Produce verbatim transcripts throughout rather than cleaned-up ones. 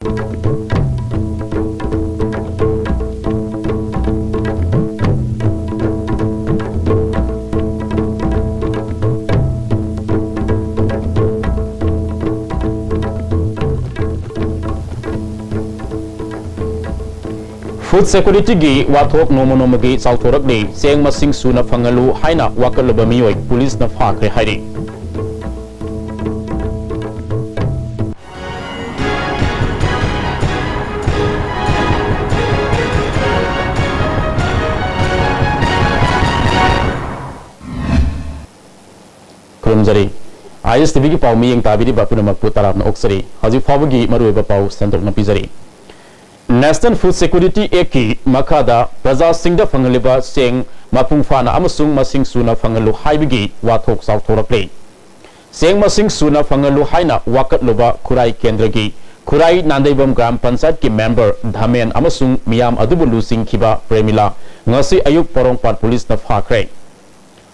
Food ꯁꯦꯀ꯭ꯌꯨꯔꯤꯇꯤꯒꯤ ꯋꯥꯊꯣꯛ ꯅꯣꯡꯃ ꯅꯣꯡꯃꯒꯤ ꯆꯥꯎꯊꯣꯔꯛꯂꯤ, ꯆꯦꯡ ꯃꯁꯤꯡ ꯁꯨꯅ ꯐꯪꯍꯜꯂꯨ ꯍꯥꯏꯅ ꯋꯥꯀꯠꯂꯨꯕ ꯃꯤꯑꯣꯏ ꯄꯨꯂꯤꯁꯅ ꯐꯥꯈ꯭ꯔꯦ ꯍꯥꯏꯔꯤ꯫ ꯈꯨꯔꯨꯝꯖꯔꯤ꯫ ꯑꯥꯏ ꯑꯦꯁ ꯇꯤ ꯚꯤꯒꯤ ꯄꯥꯎ ꯃꯤꯠꯌꯦꯡ ꯇꯥꯕꯤꯔꯤꯕ ꯄꯨꯝꯅꯃꯛꯄꯨ ꯇꯔꯥꯝꯅ ꯑꯣꯛꯆꯔꯤ꯫ ꯍꯧꯖꯤꯛ ꯐꯥꯎꯕꯒꯤ ꯃꯔꯨꯑꯣꯏꯕ ꯄꯥꯎ ꯁꯟꯗꯣꯛꯅ ꯄꯤꯖꯔꯤ꯫ National Food Security Actꯀꯤ ꯃꯈꯥꯗ ꯄ꯭ꯔꯖꯥꯁꯤꯡꯗ ꯐꯪꯍꯜꯂꯤꯕ ꯆꯦꯡ ꯃꯄꯨꯡ ꯐꯥꯅ ꯑꯃꯁꯨꯡ ꯃꯁꯤꯡ ꯁꯨꯅ ꯐꯪꯍꯜꯂꯨ ꯍꯥꯏꯕꯒꯤ ꯋꯥꯊꯣꯛ ꯆꯥꯎꯊꯣꯔꯛꯂꯦ꯫ ꯆꯦꯡ ꯃꯁꯤꯡ ꯁꯨꯅ ꯐꯪꯍꯜꯂꯨ ꯍꯥꯏꯅ ꯋꯥꯀꯠꯂꯨꯕ ꯈꯨꯔꯥꯏ ꯀꯦꯟꯗ꯭ꯔꯒꯤ ꯈꯨꯔꯥꯏ ꯅꯥꯟꯗꯩꯕꯝ ꯒ꯭ꯔꯥꯝ ꯄꯟꯆꯥꯌꯠꯀꯤ ꯃꯦꯝꯕꯔ ꯙꯃꯦꯟ ꯑꯃꯁꯨꯡ ꯃꯤꯌꯥꯝ ꯑꯗꯨꯕꯨ ꯂꯨꯆꯤꯡꯈꯤꯕ ꯄ꯭ꯔꯦꯃꯤꯂꯥ ꯉꯁꯤ ꯑꯌꯨꯛ ꯄꯣꯔꯣꯝꯄꯥꯠ ꯄꯨꯂꯤꯁꯅ ꯐꯥꯈ꯭ꯔꯦ꯫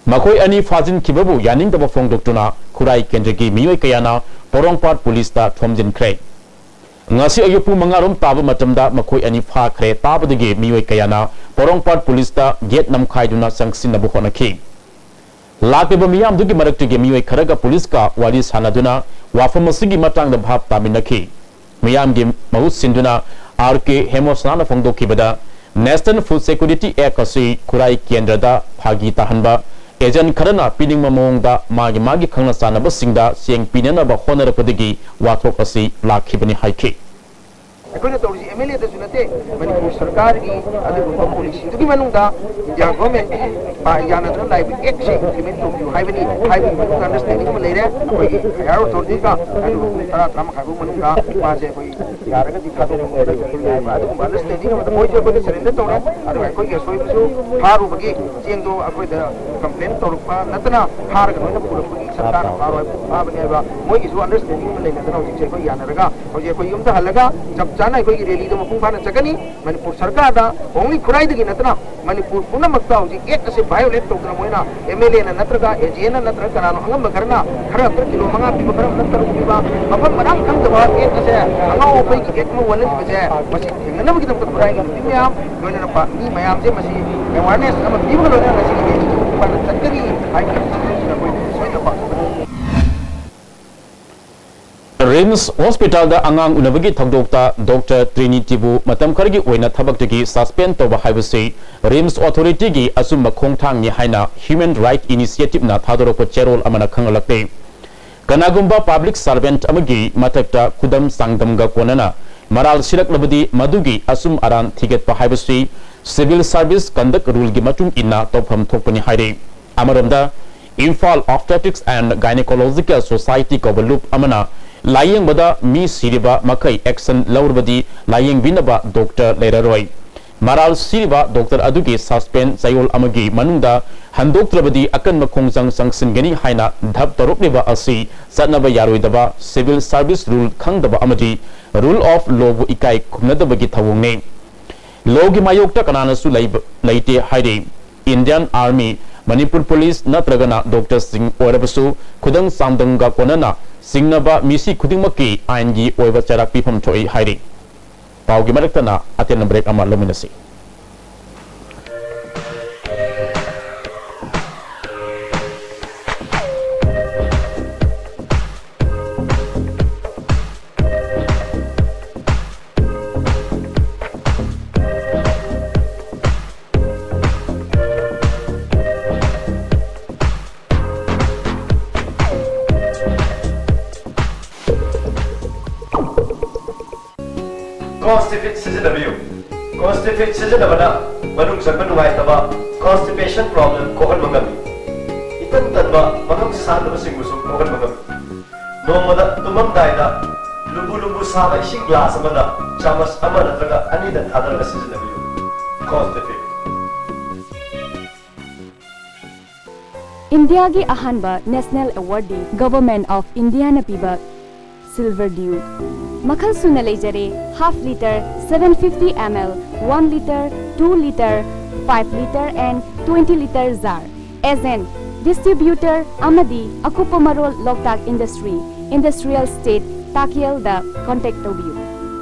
ꯃꯈꯣꯏ ꯑꯅꯤ ꯐꯥꯖꯤꯟꯈꯤꯕꯕꯨ ꯌꯥꯅꯤꯡꯗꯕ ꯐꯣꯡꯗꯣꯛꯇꯨꯅ ꯈꯨꯔꯥꯏ ꯀꯦꯟꯗ꯭ꯔꯒꯤ ꯃꯤꯑꯣꯏ ꯀꯌꯥꯅ ꯄꯣꯔꯣꯝꯄꯥꯠ ꯄꯨꯂꯤꯁꯇ ꯊꯣꯝꯖꯤꯟꯈ꯭ꯔꯦ꯫ ꯉꯁꯤ ꯑꯌꯨꯛ ꯄꯨꯡ ꯃꯉꯥ ꯔꯣꯝ ꯇꯥꯕ ꯃꯇꯝꯗ ꯃꯈꯣꯏ ꯑꯅꯤ ꯐꯥꯈ꯭ꯔꯦ ꯇꯥꯕꯗꯒꯤ ꯃꯤꯑꯣꯏ ꯀꯌꯥꯅ ꯄꯣꯔꯣꯝꯄꯥꯠ ꯄꯨꯂꯤꯁꯇ ꯒꯦꯠ ꯅꯝꯈꯥꯏꯗꯨꯅ ꯆꯪꯁꯤꯟꯅꯕ ꯍꯣꯠꯅꯈꯤ꯫ ꯂꯥꯛꯂꯤꯕ ꯃꯤꯌꯥꯝꯗꯨꯒꯤ ꯃꯔꯛꯇꯒꯤ ꯃꯤꯑꯣꯏ ꯈꯔꯒ ꯄꯨꯂꯤꯁꯀ ꯋꯥꯔꯤ ꯁꯥꯟꯅꯗꯨꯅ ꯋꯥꯐꯝ ꯑꯁꯤꯒꯤ ꯃꯇꯥꯡꯗ ꯚꯥꯞ ꯇꯥꯃꯤꯟꯅꯈꯤ꯫ ꯃꯤꯌꯥꯝꯒꯤ ꯃꯍꯨꯠ ꯁꯤꯟꯗꯨꯅ ꯑꯥꯔ ꯀꯦ ꯍꯦꯃꯣꯁꯅꯥꯅ ꯐꯣꯡꯗꯣꯛꯈꯤꯕꯗ, National Food Security Act ꯑꯁꯤ ꯈꯨꯔꯥꯏ ꯀꯦꯟꯗ꯭ꯔꯗ ꯐꯥꯒꯤ ꯇꯥꯍꯟꯕ ꯑꯦꯖꯦꯟ ꯈꯔꯅ ꯄꯤꯅꯤꯡꯕ ꯃꯑꯣꯡꯗ ꯃꯥꯒꯤ ꯃꯥꯒꯤ ꯈꯪꯅ ꯆꯥꯟꯅꯕꯁꯤꯡꯗ ꯆꯦꯡ ꯄꯤꯅꯅꯕ ꯍꯣꯠꯅꯔꯛꯄꯗꯒꯤ ꯋꯥꯊꯣꯛ ꯑꯁꯤ ꯂꯥꯛꯈꯤꯕꯅꯤ ꯍꯥꯏꯈꯤ꯫ ꯑꯩꯈꯣꯏꯅ ꯇꯧꯔꯤꯁꯤ ꯑꯦꯝ ꯑꯦꯜ ꯑꯦꯗꯁꯨ ꯅꯠꯇꯦ, ꯃꯅꯤꯄꯨꯔ ꯁꯔꯀꯥꯔꯒꯤ ꯑꯗꯨꯒꯨꯝꯕ ꯄꯣꯂꯤꯁꯤꯗꯨꯒꯤ ꯃꯅꯨꯡꯗ ꯏꯟꯗꯤꯌꯥ ꯒꯣꯔꯃꯦꯟꯒꯤ ꯄꯥ-, ꯌꯥꯅꯗꯨꯅ ꯂꯥꯛꯏꯕ ꯑꯦꯛꯁꯦ ꯏꯝꯄ꯭ꯂꯤꯃꯦꯟ ꯇꯧꯕꯤꯌꯨ ꯍꯥꯏꯕꯅꯤ ꯍꯥꯏꯕꯒꯤ ꯃꯇꯨꯡꯗ ꯑꯟꯗꯔꯁ꯭ꯇꯦꯟꯗꯤꯡ ꯑꯃ ꯂꯩꯔꯦ꯫ ꯑꯩꯈꯣꯏꯒꯤ ꯍꯥꯌꯔ ꯑꯣꯊꯣꯔꯤꯇꯤꯒ ꯑꯗꯨꯒ ꯄꯨꯡ ꯇꯔꯥ, ꯇꯔꯥ ꯃꯈꯥꯏ ꯐꯥꯎ ꯃꯅꯨꯡꯗ ꯃꯥꯁꯦ ꯑꯩꯈꯣꯏ ꯌꯥꯔꯒꯗꯤ ꯊꯥꯗꯣꯛꯄ ꯍꯥꯏꯕ ꯑꯗꯨꯒꯨꯝꯕ ꯑꯟꯗꯔꯁ꯭ꯇꯦꯟꯗꯤꯡ ꯑꯃꯗ ꯃꯣꯏꯁꯨ ꯑꯩꯈꯣꯏꯗ ꯁꯔꯦꯟꯗꯔ ꯇꯧꯔꯦ꯫ ꯑꯗꯨꯒ ꯑꯩꯈꯣꯏꯒꯤ ꯑꯁꯣꯏꯕꯁꯨ ꯐꯥꯔꯨꯕꯒꯤ ꯆꯦꯡꯗꯣ ꯑꯩꯈꯣꯏꯗ ꯀꯝꯄ꯭ꯂꯦꯟ ꯇꯧꯔꯛꯄ ꯅꯠꯇꯅ ꯐꯥꯔꯒ ꯂꯣꯏꯅ ꯄꯨꯔꯛꯄꯒꯤ ꯁꯔꯀꯥꯔꯅ ꯐꯥꯔꯣꯏ, ꯐꯥꯕꯅꯤ ꯍꯥꯏꯕ ꯃꯣꯏꯒꯤꯁꯨ ꯑꯟꯗꯔꯁ꯭ꯇꯦꯟꯗꯤꯡ ꯑꯃ ꯂꯩꯅꯗꯅ ꯍꯧꯖꯤꯛꯁꯦ ꯑꯩꯈꯣꯏ ꯌꯥꯅꯔꯒ ꯍꯧꯖꯤꯛ ꯑꯩꯈꯣꯏ ꯌꯨꯝꯗ ꯍꯜꯂꯒ ꯆꯞ ꯆꯥꯅ ꯑꯩꯈꯣꯏꯒꯤ ꯔꯦꯂꯤꯗꯣ ꯃꯄꯨꯡ ꯐꯥꯅ ꯆꯠꯀꯅꯤ꯫ ꯃꯅꯤꯄꯨꯔ ꯁꯔꯀꯥꯔꯗ only ꯈꯨꯔꯥꯏꯗꯒꯤ ꯅꯠꯇꯅ ꯃꯅꯤꯄꯨꯔ ꯄꯨꯝꯅꯃꯛꯇ ꯍꯧꯖꯤꯛ ꯑꯦꯛ ꯑꯁꯦ violate ꯇꯧꯗꯅ ꯃꯣꯏꯅ MLAꯅ ꯅꯠꯇ꯭ꯔꯒ AGAꯅ ꯅꯠꯇ꯭ꯔꯒ ꯀꯅꯥꯅꯣ ꯑꯉꯝꯕ ꯈꯔꯅ ꯈꯔ ꯑꯝꯇ ꯀꯤꯂꯣ ꯃꯉꯥ ꯄꯤꯕ, ꯈꯔ ꯑꯝꯇ ꯇꯔꯨꯛ ꯄꯤꯕ, ꯃꯐꯝ ꯃꯔꯥꯡ ꯈꯪꯗꯕ ꯑꯦꯛ ꯑꯁꯦ, ꯑꯉꯥꯎ ꯑꯐꯩꯒꯤ ꯑꯦꯛ ꯑꯃ ꯑꯣꯜꯍꯟꯕꯁꯦ, ꯃꯁꯤ ꯊꯦꯡꯅꯅꯕꯒꯤꯗꯃꯛꯇ ꯈꯨꯔꯥꯏꯒꯤ ꯅꯨꯄꯤ ꯃꯌꯥꯝ, ꯂꯣꯏꯅꯅ ꯃꯤ ꯃꯌꯥꯝꯁꯦ ꯃꯁꯤ awareness ꯑꯃ ꯄꯤꯕꯒ ꯂꯣꯏꯅꯅ ꯉꯁꯤꯒꯤ ꯔꯦꯂꯤꯁꯤ ꯃꯄꯨꯡ ꯐꯥꯅ ꯆꯠꯀꯅꯤ ꯍꯥꯏꯕꯒꯤ ꯃꯁꯤꯡꯁꯤꯗ ꯑꯩꯈꯣꯏ ꯁꯣꯏꯗꯅ ꯄꯥꯡꯊꯣꯛꯀꯅꯤ꯫ ꯔꯤꯝꯁ ꯍꯣꯁꯄꯤꯇꯥꯜꯗ ꯑꯉꯥꯡ ꯎꯅꯕꯒꯤ ꯊꯧꯗꯣꯛꯇ ꯗꯣꯛꯇꯔ ꯇ꯭ꯔꯤꯅꯤꯇꯤꯕꯨ ꯃꯇꯝ ꯈꯔꯒꯤ ꯑꯣꯏꯅ ꯊꯕꯛꯇꯒꯤ suspend ꯇꯧꯕ ꯍꯥꯏꯕꯁꯤ ꯔꯤꯝꯁ ꯑꯣꯊꯣꯔꯤꯇꯤꯒꯤ ꯑꯆꯨꯝꯕ ꯈꯣꯡꯊꯥꯡꯅꯤ ꯍꯥꯏꯅ Human Right Initiativeꯅ ꯊꯥꯗꯣꯔꯛꯄ ꯆꯦꯔꯣꯜ ꯑꯃꯅ ꯈꯪꯍꯜꯂꯛꯂꯤ꯫ ꯀꯅꯥꯒꯨꯝꯕ public servant ꯑꯃꯒꯤ ꯃꯊꯛꯇ ꯈꯨꯗꯝ ꯆꯥꯡꯗꯝꯒ ꯀꯣꯟꯅꯅ ꯃꯔꯥꯜ ꯁꯤꯔꯛꯂꯕꯗꯤ ꯃꯗꯨꯒꯤ ꯑꯆꯨꯝ ꯑꯔꯥꯟ ꯊꯤꯒꯠꯄ ꯍꯥꯏꯕꯁꯤ Civil Service Conduct Ruleꯒꯤ ꯃꯇꯨꯡ ꯏꯟꯅ ꯇꯧꯐꯝ ꯊꯣꯛꯄꯅꯤ ꯍꯥꯏꯔꯤ꯫ ꯑꯃꯔꯣꯝꯗ, Imphal Obstetrics and Gynecological Society ꯀꯧꯕ ꯂꯨꯞ ꯑꯃꯅ ꯂꯥꯌꯦꯡꯕꯗ ꯃꯤ ꯁꯤꯔꯤꯕ ꯃꯈꯩ action ꯂꯧꯔꯕꯗꯤ ꯂꯥꯌꯦꯡꯕꯤꯅꯕ ꯗꯣꯛꯇꯔ ꯂꯩꯔꯔꯣꯏ꯫ ꯃꯔꯥꯜ ꯁꯤꯔꯤꯕ ꯗꯣꯛꯇꯔ ꯑꯗꯨꯒꯤ suspend ꯆꯌꯣꯜ ꯑꯃꯒꯤ ꯃꯅꯨꯡꯗ ꯍꯟꯗꯣꯛꯇ꯭ꯔꯕꯗꯤ ꯑꯀꯟꯕ ꯈꯣꯡꯖꯪ ꯆꯪꯁꯤꯟꯒꯅꯤ ꯍꯥꯏꯅ ꯙꯞ ꯇꯧꯔꯛꯂꯤꯕ ꯑꯁꯤ ꯆꯠꯅꯕ ꯌꯥꯔꯣꯏꯗꯕ, Civil Service Rule ꯈꯪꯗꯕ ꯑꯃꯗꯤ Rule of Lawꯕꯨ ꯏꯀꯥꯏ ꯈꯨꯝꯅꯗꯕꯒꯤ ꯊꯧꯑꯣꯡꯅꯤ꯫ Lawꯒꯤ ꯃꯥꯌꯣꯛꯇ ꯀꯅꯥꯅꯁꯨ ꯂꯩꯕ, ꯂꯩꯇꯦ ꯍꯥꯏꯔꯤ꯫ Indian Army, Manipur Police ꯅꯠꯇ꯭ꯔꯒꯅ ꯗꯣꯛꯇꯔꯁꯤꯡ ꯑꯣꯏꯔꯕꯁꯨ ꯈꯨꯗꯝ ꯆꯥꯡꯗꯝꯒ ꯀꯣꯟꯅꯅ ꯆꯤꯡꯅꯕ ꯃꯤꯁꯤ ꯈꯨꯗꯤꯡꯃꯛꯀꯤ ꯑꯥꯏꯟꯒꯤ ꯑꯣꯏꯕ ꯆꯩꯔꯥꯛ ꯄꯤꯐꯝ ꯊꯣꯛꯏ ꯍꯥꯏꯔꯤ꯫ ꯄꯥꯎꯒꯤ ꯃꯔꯛꯇꯅ ꯑꯇꯦꯟꯕ break ꯑꯃ ꯂꯧꯃꯤꯟꯅꯁꯤ꯫ Constipate ꯁꯤꯖꯤꯟꯅꯕꯤꯌꯨ꯫ Constipate ꯁꯤꯖꯤꯟꯅꯕꯅ ꯃꯅꯨꯡ ꯆꯪꯕ ꯅꯨꯡꯉꯥꯏꯇꯕ, constipation problem, ꯀꯣꯛꯍꯟꯕ ꯉꯝꯃꯤ꯫ ꯏꯇꯟ ꯇꯟꯕ, ꯃꯉꯝ ꯁꯥꯡꯗꯕꯁꯤꯡꯕꯨꯁꯨ ꯀꯣꯛꯍꯟꯕ ꯉꯝꯃꯤ꯫ ꯅꯣꯡꯃꯗ ꯇꯨꯝꯃꯝꯗꯥꯏꯗ ꯂꯨꯝꯕꯨ ꯂꯨꯝꯕꯨ ꯁꯥꯕ ꯏꯁꯤꯡ glass ꯑꯃꯗ ꯆꯥꯃꯁ ꯑꯃ ꯅꯠꯇ꯭ꯔꯒ ꯑꯅꯤꯗꯪ ꯊꯥꯗꯔꯒ ꯁꯤꯖꯤꯟꯅꯕꯤꯌꯨ꯫ Constipate꯫ ꯏꯟꯗꯤꯌꯥꯒꯤ ꯑꯍꯥꯟꯕ national awardꯗꯤ Government of Indiaꯅ ꯄꯤꯕ Silver Dew꯫ ꯃꯈꯜ ꯁꯨꯅ ꯂꯩꯖꯔꯦ꯫ Half litre, seven fifty ml, one litre, two litre, five litre and twenty litre jar꯫ Agent, distributor ꯑꯃꯗꯤ ꯑꯀꯨꯞꯄ ꯃꯔꯣꯜ ꯂꯣꯛꯇꯥꯛ ꯏꯟꯗꯁꯇ꯭ꯔꯤ, ꯏꯟꯗꯁꯇ꯭ꯔꯤꯌꯦꯜ ꯁ꯭ꯇꯦꯠ, ꯇꯥꯀꯦꯜꯗ ꯀꯣꯟꯇꯦꯛ ꯇꯧꯕꯤꯌꯨ꯫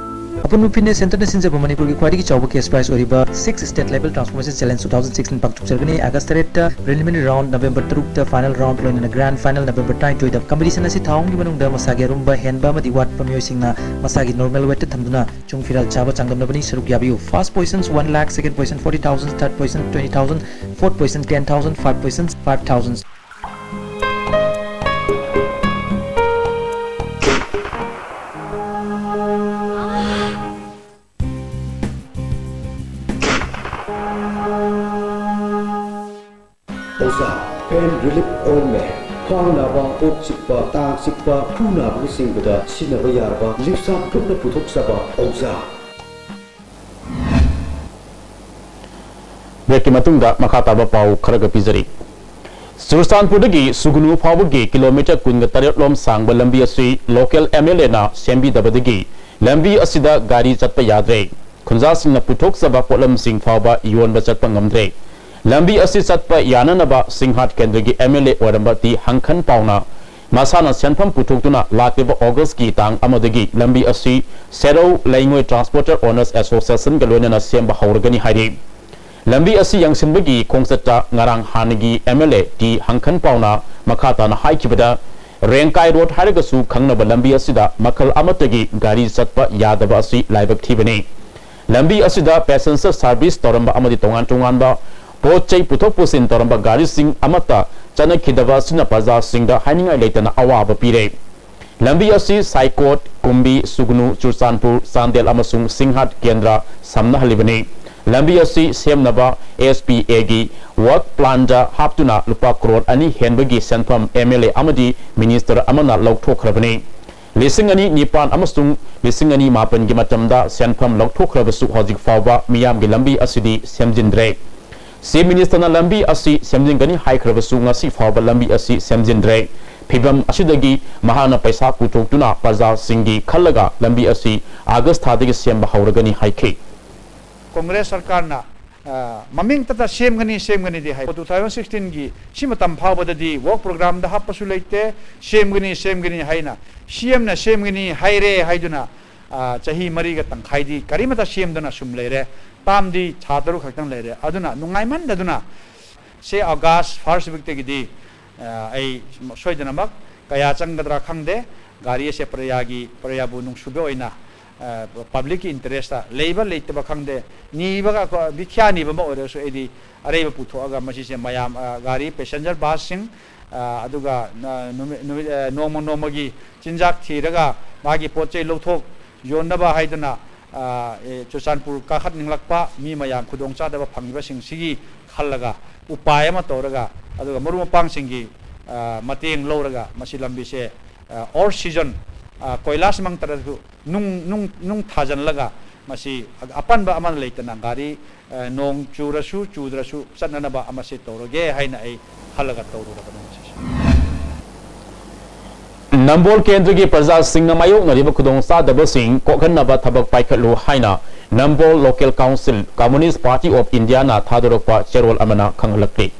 ꯑꯄꯨꯟꯕ ꯐꯤꯠꯅꯦꯁ ꯁꯦꯟꯇꯔꯅ ꯁꯤꯟꯖꯕ ꯃꯅꯤꯄꯨꯔꯒꯤ ꯈ꯭ꯋꯥꯏꯗꯒꯤ ꯆꯥꯎꯕ ꯀꯦꯁ ꯄ꯭ꯔꯥꯏꯖ ꯑꯣꯏꯔꯤꯕ Six State Level Transformation Challenge two thousand sixteen ꯄꯥꯡꯊꯣꯛꯆꯔꯒꯅꯤ꯫ ꯑꯥꯒꯁ ꯇꯔꯦꯠꯇ ꯄ꯭ꯔꯤꯂꯤꯃꯤꯅꯔꯤ ꯔꯥꯎꯟ, ꯅꯕꯦꯝꯕꯔ ꯇꯔꯨꯛꯇ ꯐꯥꯏꯅꯦꯜ ꯔꯥꯎꯟ, ꯂꯣꯏꯅꯅ ꯒ꯭ꯔꯥꯟ ꯐꯥꯏꯅꯦꯜ ꯅꯕꯦꯝꯕꯔ ꯇꯔꯥꯅꯤꯊꯣꯏꯗ꯫ ꯀꯝꯄꯤꯇꯤꯁꯟ ꯑꯁꯤ ꯊꯥ ꯑꯍꯨꯝꯒꯤ ꯃꯅꯨꯡꯗ ꯃꯁꯥꯒꯤ ꯑꯔꯨꯝꯕ ꯍꯦꯟꯕ ꯑꯃꯗꯤ ꯋꯥꯠꯄ ꯃꯤꯑꯣꯏꯁꯤꯡꯅ ꯃꯁꯥꯒꯤ ꯅꯣꯔꯃꯦꯜ ꯋꯦꯠꯇ ꯊꯝꯗꯨꯅ ꯆꯨꯡ ꯐꯤꯔꯥꯜ ꯆꯥꯕ ꯆꯥꯡꯗꯝꯅꯕꯅꯤ꯫ ꯁꯔꯨꯛ ꯌꯥꯕꯤꯌꯨ꯫ First position one lakh, second position forty thousand, third position twenty thousand, fourth position ten thousand, five position five thousand꯫ ꯑꯣꯖꯥ, pain relief ointment, ꯈ꯭ꯋꯥꯡ ꯅꯥꯕ, ꯀꯣꯛ ꯆꯤꯛꯄ, ꯇꯥꯡ ꯆꯤꯛꯄ, ꯈꯨ ꯅꯥꯕꯅꯆꯤꯡꯕꯗ ꯁꯤꯖꯤꯟꯅꯕ ꯌꯥꯔꯕ ꯂꯤꯞꯁꯥꯞ ꯒ꯭ꯔꯨꯞꯅ ꯄꯨꯊꯣꯛꯆꯕ ꯑꯣꯖꯥ꯫ ꯕ꯭ꯔꯦꯛꯀꯤ ꯃꯇꯨꯡꯗ ꯃꯈꯥ ꯇꯥꯕ ꯄꯥꯎ ꯈꯔꯒ ꯄꯤꯖꯔꯤ꯫ ꯆꯨꯔꯆꯥꯟꯄꯨꯔꯗꯒꯤ ꯁꯨꯒꯅꯨ ꯐꯥꯎꯕꯒꯤ ꯀꯤꯂꯣꯃꯤꯇꯔ ꯀꯨꯟꯒ ꯇꯔꯦꯠ ꯂꯣꯝ ꯁꯥꯡꯕ ꯂꯝꯕꯤ ꯑꯁꯤ ꯂꯣꯀꯦꯜ ꯑꯦꯝ ꯑꯦꯜ ꯑꯦꯅ ꯁꯦꯝꯕꯤꯗꯕꯗꯒꯤ ꯂꯝꯕꯤ ꯑꯁꯤꯗ ꯒꯥꯔꯤ ꯆꯠꯄ ꯌꯥꯗ꯭ꯔꯦ꯫ ꯈꯨꯟꯖꯥꯁꯤꯡꯅ ꯄꯨꯊꯣꯛꯆꯕ ꯄꯣꯠꯂꯝꯁꯤꯡ ꯐꯥꯎꯕ ꯌꯣꯟꯕ ꯆꯠꯄ ꯉꯝꯗ꯭ꯔꯦ꯫ ꯂꯝꯕꯤ ꯑꯁꯤ ꯆꯠꯄ ꯌꯥꯅꯅꯕ ꯁꯤꯡꯍꯥꯠ ꯀꯦꯟꯗ꯭ꯔꯒꯤ ꯑꯦꯝ ꯑꯦꯜ ꯑꯦ ꯑꯣꯏꯔꯝꯕ ꯇꯤ ꯍꯪꯈꯟ ꯄꯥꯎꯅ ꯃꯁꯥꯅ ꯁꯦꯟꯐꯝ ꯄꯨꯊꯣꯛꯇꯨꯅ ꯂꯥꯛꯂꯤꯕ ꯑꯣꯒꯁꯀꯤ ꯇꯥꯡ ꯑꯃꯗꯒꯤ ꯂꯝꯕꯤ ꯑꯁꯤ ꯁꯦꯔꯧ ꯂꯩꯉꯣꯏ ꯇ꯭ꯔꯥꯟꯁꯄꯣꯔꯇꯔ ꯑꯣꯅꯔꯁ ꯑꯦꯁꯣꯁꯤꯌꯦꯁꯟꯒ ꯂꯣꯏꯅꯅ ꯁꯦꯝꯕ ꯍꯧꯔꯒꯅꯤ ꯍꯥꯏꯔꯤ꯫ ꯂꯝꯕꯤ ꯑꯁꯤ ꯌꯦꯡꯁꯤꯟꯕꯒꯤ ꯈꯣꯡꯆꯠꯇ ꯉꯔꯥꯡ ꯍꯥꯟꯅꯒꯤ ꯑꯦꯝ ꯑꯦꯜ ꯑꯦ ꯇꯤ ꯍꯪꯈꯟ ꯄꯥꯎꯅ ꯃꯈꯥ ꯇꯥꯅ ꯍꯥꯏꯈꯤꯕꯗ, ꯔꯦꯡꯀꯥꯏ ꯔꯣꯗ ꯍꯥꯏꯔꯒꯁꯨ ꯈꯪꯅꯕ ꯂꯝꯕꯤ ꯑꯁꯤꯗ ꯃꯈꯜ ꯑꯃꯠꯇꯒꯤ ꯒꯥꯔꯤ ꯆꯠꯄ ꯌꯥꯗꯕ ꯑꯁꯤ ꯂꯥꯏꯕꯛ ꯊꯤꯕꯅꯤ꯫ ꯂꯝꯕꯤ ꯑꯁꯤꯗ ꯄꯦꯁꯦꯟꯖꯔ ꯁꯥꯔꯚꯤꯁ ꯇꯧꯔꯝꯕ ꯑꯃꯗꯤ ꯇꯣꯉꯥꯟ ꯇꯣꯉꯥꯟꯕ ꯄꯣꯠ ꯆꯩ ꯄꯨꯊꯣꯛ ꯄꯨꯁꯤꯟ ꯇꯧꯔꯝꯕ ꯒꯥꯔꯤꯁꯤꯡ ꯑꯃꯠꯇ ꯆꯠꯅꯈꯤꯗꯕ ꯑꯁꯤꯅ ꯄ꯭ꯔꯖꯥꯁꯤꯡꯗ ꯍꯥꯏꯅꯤꯡꯉꯥꯏ ꯂꯩꯇꯅ ꯑꯋꯥꯕ ꯄꯤꯔꯦ꯫ ꯂꯝꯕꯤ ꯑꯁꯤ ꯁꯥꯏꯀꯣꯠ, ꯀꯨꯝꯕꯤ, ꯁꯨꯒꯅꯨ, ꯆꯨꯔꯆꯥꯟꯄꯨꯔ, ꯆꯥꯟꯗꯦꯜ ꯑꯃꯁꯨꯡ ꯁꯤꯡꯍꯥꯠ ꯀꯦꯟꯗ꯭ꯔ ꯁꯝꯅꯍꯜꯂꯤꯕꯅꯤ꯫ ꯂꯝꯕꯤ ꯑꯁꯤ ꯁꯦꯝꯅꯕ ꯑꯦꯁ ꯄꯤ ꯑꯦꯒꯤ ꯋꯥꯔꯛ ꯄ꯭ꯂꯥꯟꯗ ꯍꯥꯞꯇꯨꯅ ꯂꯨꯄꯥ ꯀ꯭ꯔꯣꯔ ꯑꯅꯤ ꯍꯦꯟꯕꯒꯤ ꯁꯦꯟꯐꯝ ꯑꯦꯝ ꯑꯦꯜ ꯑꯦ ꯑꯃꯗꯤ ꯃꯤꯅꯤꯁꯇꯔ ꯑꯃꯅ ꯂꯧꯊꯣꯛꯈ꯭ꯔꯕꯅꯤ꯫ ꯂꯤꯁꯤꯡ ꯑꯅꯤ ꯅꯤꯄꯥꯟ ꯑꯃꯁꯨꯡ ꯂꯤꯁꯤꯡ ꯑꯅꯤ ꯃꯥꯄꯟꯒꯤ ꯃꯇꯝꯗ ꯁꯦꯟꯐꯝ ꯂꯧꯊꯣꯛꯈ꯭ꯔꯕꯁꯨ ꯍꯧꯖꯤꯛ ꯐꯥꯎꯕ ꯃꯤꯌꯥꯝꯒꯤ ꯂꯝꯕꯤ ꯑꯁꯤꯗꯤ ꯁꯦꯝꯖꯤꯟꯗ꯭ꯔꯦ꯫ ꯆꯤꯐ ꯃꯤꯅꯤꯁꯇꯔꯅ ꯂꯝꯕꯤ ꯑꯁꯤ ꯁꯦꯝꯖꯤꯟꯒꯅꯤ ꯍꯥꯏꯈ꯭ꯔꯕꯁꯨ ꯉꯁꯤ ꯐꯥꯎꯕ ꯂꯝꯕꯤ ꯑꯁꯤ ꯁꯦꯝꯖꯤꯟꯗ꯭ꯔꯦ꯫ ꯐꯤꯚꯝ ꯑꯁꯤꯗꯒꯤ ꯃꯍꯥꯛꯅ ꯄꯩꯁꯥ ꯄꯨꯊꯣꯛꯇꯨꯅ ꯄ꯭ꯔꯖꯥꯁꯤꯡꯒꯤ ꯈꯜꯂꯒ ꯂꯝꯕꯤ ꯑꯁꯤ ꯑꯥꯒꯁ ꯊꯥꯗꯒꯤ ꯁꯦꯝꯕ ꯍꯧꯔꯒꯅꯤ ꯍꯥꯏꯈꯤ꯫ ꯀꯣꯡꯒ꯭ꯔꯦꯁ ꯁꯔꯀꯥꯔꯅ, ꯑ, ꯃꯃꯤꯡꯇꯗ ꯁꯦꯝꯒꯅꯤ, ꯁꯦꯝꯒꯅꯤꯗꯤ ꯍꯥꯏ꯫ Two thousand sixteen ꯒꯤ ꯁꯤ ꯃꯇꯝ ꯐꯥꯎꯕꯗꯗꯤ work program ꯗ ꯍꯥꯞꯄꯁꯨ ꯂꯩꯇꯦ, ꯁꯦꯝꯒꯅꯤ, ꯁꯦꯝꯒꯅꯤ ꯍꯥꯏꯅ, ꯁꯤ ꯑꯦꯝꯅ ꯁꯦꯝꯒꯅꯤ ꯍꯥꯏꯔꯦ ꯍꯥꯏꯗꯨꯅ, ꯑ, ꯆꯍꯤ ꯃꯔꯤꯒ ꯇꯪꯈꯥꯏꯗꯤ ꯀꯔꯤꯃꯠꯇ ꯁꯦꯝꯗꯅ ꯁꯨꯝ ꯂꯩꯔꯦ, ꯇꯥꯝꯗꯤ ꯊꯥ ꯇꯔꯨꯛ ꯈꯛꯇꯪ ꯂꯩꯔꯦ꯫ ꯑꯗꯨꯅ ꯅꯨꯡꯉꯥꯏꯃꯟꯗꯗꯨꯅ ꯁꯦ ꯑꯥꯒꯁ first week ꯇꯒꯤꯗꯤ, ꯑ, ꯑꯩ ꯁꯣꯏꯗꯅꯃꯛ ꯀꯌꯥ ꯆꯪꯒꯗ꯭ꯔꯥ ꯈꯪꯗꯦ, ꯒꯥꯔꯤ ꯑꯁꯦ ꯄ꯭ꯔꯖꯥꯒꯤ, ꯄ꯭ꯔꯖꯥꯕꯨ ꯅꯨꯡꯁꯤꯕ ꯑꯣꯏꯅ, ꯑ, public ꯀꯤ interest ꯇ ꯂꯩꯕ ꯂꯩꯇꯕ ꯈꯪꯗꯦ, ꯅꯤꯕꯒ, ꯚꯤꯈ꯭ꯌꯥ ꯅꯤꯕ ꯑꯃ ꯑꯣꯏꯔꯁꯨ ꯑꯩꯗꯤ ꯑꯔꯩꯕ ꯄꯨꯊꯣꯛꯑꯒ ꯃꯁꯤꯁꯦ ꯃꯌꯥꯝ, ꯑ, ꯒꯥꯔꯤ passenger bus ꯁꯤꯡ, ꯑ, ꯑꯗꯨꯒ, ꯑ, ꯅꯨꯃꯤꯠ, ꯅꯨꯃꯤꯠ, ꯑ, ꯅꯣꯡꯃ ꯅꯣꯡꯃꯒꯤ ꯆꯤꯟꯖꯥꯛ ꯊꯤꯔꯒ ꯃꯥꯒꯤ ꯄꯣꯠ ꯆꯩ ꯂꯧꯊꯣꯛ ꯌꯣꯟꯅꯕ ꯍꯥꯏꯗꯨꯅ, ꯑ, ꯑꯦ, ꯆꯨꯔꯆꯥꯟꯄꯨꯔ ꯀꯥꯈꯠꯅꯤꯡꯂꯛꯄ ꯃꯤ ꯃꯌꯥꯝ ꯈꯨꯗꯣꯡꯆꯥꯗꯕ ꯐꯪꯂꯤꯕꯁꯤꯡꯁꯤꯒꯤ ꯈꯜꯂꯒ ꯎꯄꯥꯏ ꯑꯃ ꯇꯧꯔꯒ, ꯑꯗꯨꯒ ꯃꯔꯨꯞ ꯃꯄꯥꯡꯁꯤꯡꯒꯤ, ꯑ, ꯃꯇꯦꯡ ꯂꯧꯔꯒ ꯃꯁꯤ ꯂꯝꯕꯤꯁꯦ, ꯑ, all season, ꯑ, ꯀꯣꯏꯂꯥꯁ ꯃꯛ ꯅꯠꯇ꯭ꯔꯁꯨ ꯅꯨꯡ, ꯅꯨꯡ, ꯅꯨꯡ ꯊꯥꯖꯤꯜꯂꯒ ꯃꯁꯤ ꯑꯄꯟꯕ ꯑꯃ ꯂꯩꯇꯅ ꯒꯥꯔꯤ, ꯑ, ꯅꯣꯡ ꯆꯨꯔꯁꯨ ꯆꯨꯗ꯭ꯔꯁꯨ ꯆꯠꯅꯅꯕ ꯑꯃꯁꯦ ꯇꯧꯔꯒꯦ ꯍꯥꯏꯅ ꯑꯩ ꯈꯜꯂꯒ ꯇꯧꯔꯨꯔꯕꯅꯤ ꯃꯁꯤꯁꯦ꯫ ꯅꯝꯕꯣꯜ ꯀꯦꯟꯗ꯭ꯔꯒꯤ ꯄ꯭ꯔꯖꯥꯁꯤꯡꯅ ꯃꯥꯌꯣꯛꯅꯔꯤꯕ ꯈꯨꯗꯣꯡꯆꯥꯗꯕꯁꯤꯡ ꯀꯣꯛꯍꯟꯅꯕ ꯊꯕꯛ ꯄꯥꯏꯈꯠꯂꯨ ꯍꯥꯏꯅ ꯅꯝꯕꯣꯜ Local Council Communist Party of India ꯅ ꯊꯥꯗꯣꯔꯛꯄ ꯆꯦꯔꯣꯜ ꯑꯃꯅ ꯈꯪꯍꯜꯂꯛꯂꯤ꯫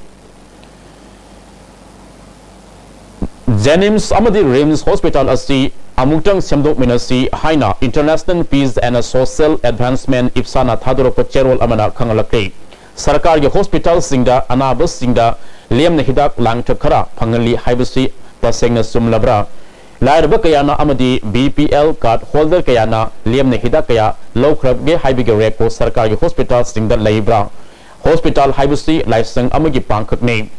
JNIMS ꯑꯃꯗꯤ RIMS hospital ꯑꯁꯤ ꯑꯃꯨꯛꯇꯪ ꯁꯦꯝꯗꯣꯛꯃꯤꯟꯅꯁꯤ ꯍꯥꯏꯅ International Peace and Social Advancement, IPSA ꯅ ꯊꯥꯗꯣꯔꯛꯄ ꯆꯦꯔꯣꯜ ꯑꯃꯅ ꯈꯪꯍꯜꯂꯛꯂꯤ꯫ ꯁꯔꯀꯥꯔꯒꯤ hospital ꯁꯤꯡꯗ ꯑꯅꯥꯕꯁꯤꯡꯗ ꯂꯦꯝꯅ ꯍꯤꯗꯥꯛ ꯂꯥꯡꯊꯛ ꯈꯔ ꯐꯪꯍꯜꯂꯤ ꯍꯥꯏꯕꯁꯤ ꯇꯁꯦꯡꯅ ꯆꯨꯝꯂꯕ꯭ꯔꯥ? ꯂꯥꯏꯔꯕ ꯀꯌꯥꯅ ꯑꯃꯗꯤ BPL card holder ꯀꯌꯥꯅ ꯂꯦꯝꯅ ꯍꯤꯗꯥꯛ ꯀꯌꯥ ꯂꯧꯈ꯭ꯔꯒꯦ ꯍꯥꯏꯕꯒꯤ record ꯁꯔꯀꯥꯔꯒꯤ hospital ꯁꯤꯡꯗ ꯂꯩꯕ꯭ꯔꯥ? Hospital ꯍꯥꯏꯕꯁꯤ ꯂꯥꯏꯁꯪ ꯑꯃꯒꯤ ꯄꯥꯡꯈꯛꯅꯤ꯫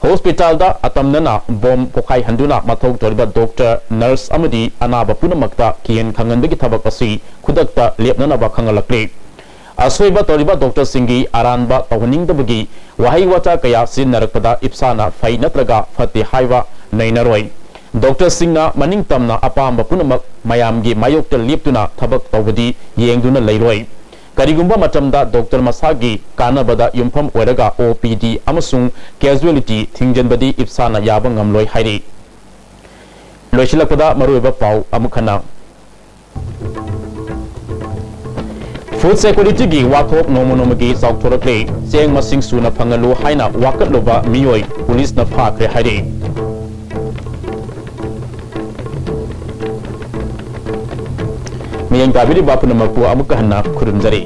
Hospital ꯗ ꯑꯇꯝꯅꯅ bomb ꯄꯣꯈꯥꯏꯍꯟꯗꯨꯅ ꯃꯊꯧ ꯇꯧꯔꯤꯕ doctor, nurse ꯑꯃꯗꯤ ꯑꯅꯥꯕ ꯄꯨꯝꯅꯃꯛꯇ ꯀꯤꯍꯟ ꯈꯪꯍꯟꯕꯒꯤ ꯊꯕꯛ ꯑꯁꯤ ꯈꯨꯗꯛꯇ ꯂꯦꯞꯅꯅꯕ ꯈꯪꯍꯜꯂꯛꯂꯤ꯫ ꯑꯁꯣꯏꯕ ꯇꯧꯔꯤꯕ doctor ꯁꯤꯡꯒꯤ ꯑꯔꯥꯟꯕ ꯇꯧꯍꯟꯅꯤꯡꯗꯕꯒꯤ ꯋꯥꯍꯩ ꯋꯥꯇꯥ ꯀꯌꯥ ꯁꯤꯖꯤꯟꯅꯔꯛꯄꯗ IPSA ꯅ ꯐꯩ ꯅꯠꯇ꯭ꯔꯒ ꯐꯠꯇꯦ ꯍꯥꯏꯕ ꯅꯩꯅꯔꯣꯏ꯫ Doctor ꯁꯤꯡꯅ ꯃꯅꯤꯡ ꯇꯝꯅ ꯑꯄꯥꯝꯕ ꯄꯨꯝꯅꯃꯛ ꯃꯌꯥꯝꯒꯤ ꯃꯥꯌꯣꯛꯇ ꯂꯦꯞꯇꯨꯅ ꯊꯕꯛ ꯇꯧꯕꯗꯤ ꯌꯦꯡꯗꯨꯅ ꯂꯩꯔꯣꯏ꯫ ꯀꯔꯤꯒꯨꯝꯕ ꯃꯇꯝꯗ doctor ꯃꯁꯥꯒꯤ ꯀꯥꯟꯅꯕꯗ ꯌꯨꯝꯐꯝ ꯑꯣꯏꯔꯒ OPD ꯑꯃꯁꯨꯡ casualty ꯊꯤꯡꯖꯤꯟꯕꯗꯤ IPSA ꯅ ꯌꯥꯕ ꯉꯝꯂꯣꯏ ꯍꯥꯏꯔꯤ꯫ ꯂꯣꯏꯁꯤꯜꯂꯛꯄꯗ ꯃꯔꯨꯑꯣꯏꯕ ꯄꯥꯎ ꯑꯃꯨꯛ ꯍꯟꯅ꯫ ꯐꯨꯗ ꯁꯦꯀ꯭ꯌꯨꯔꯤꯇꯤꯒꯤ ꯋꯥꯊꯣꯛ ꯅꯣꯡꯃ ꯅꯣꯡꯃꯒꯤ ꯆꯥꯎꯊꯣꯔꯛꯂꯦ꯫ ꯆꯦꯡ ꯃꯁꯤꯡ ꯁꯨꯅ ꯐꯪꯍꯜꯂꯨ ꯍꯥꯏꯅ ꯋꯥꯀꯠꯂꯨꯕ ꯃꯤꯑꯣꯏ ꯄꯨꯂꯤꯁꯅ ꯐꯥꯈ꯭ꯔꯦ ꯍꯥꯏꯔꯤ꯫ ꯃꯤꯠꯌꯦꯡ ꯇꯥꯕꯤꯔꯤꯕ ꯄꯨꯝꯅꯃꯛꯄꯨ ꯑꯃꯨꯛꯀ ꯍꯟꯅ ꯈꯨꯔꯨꯝꯖꯔꯤ꯫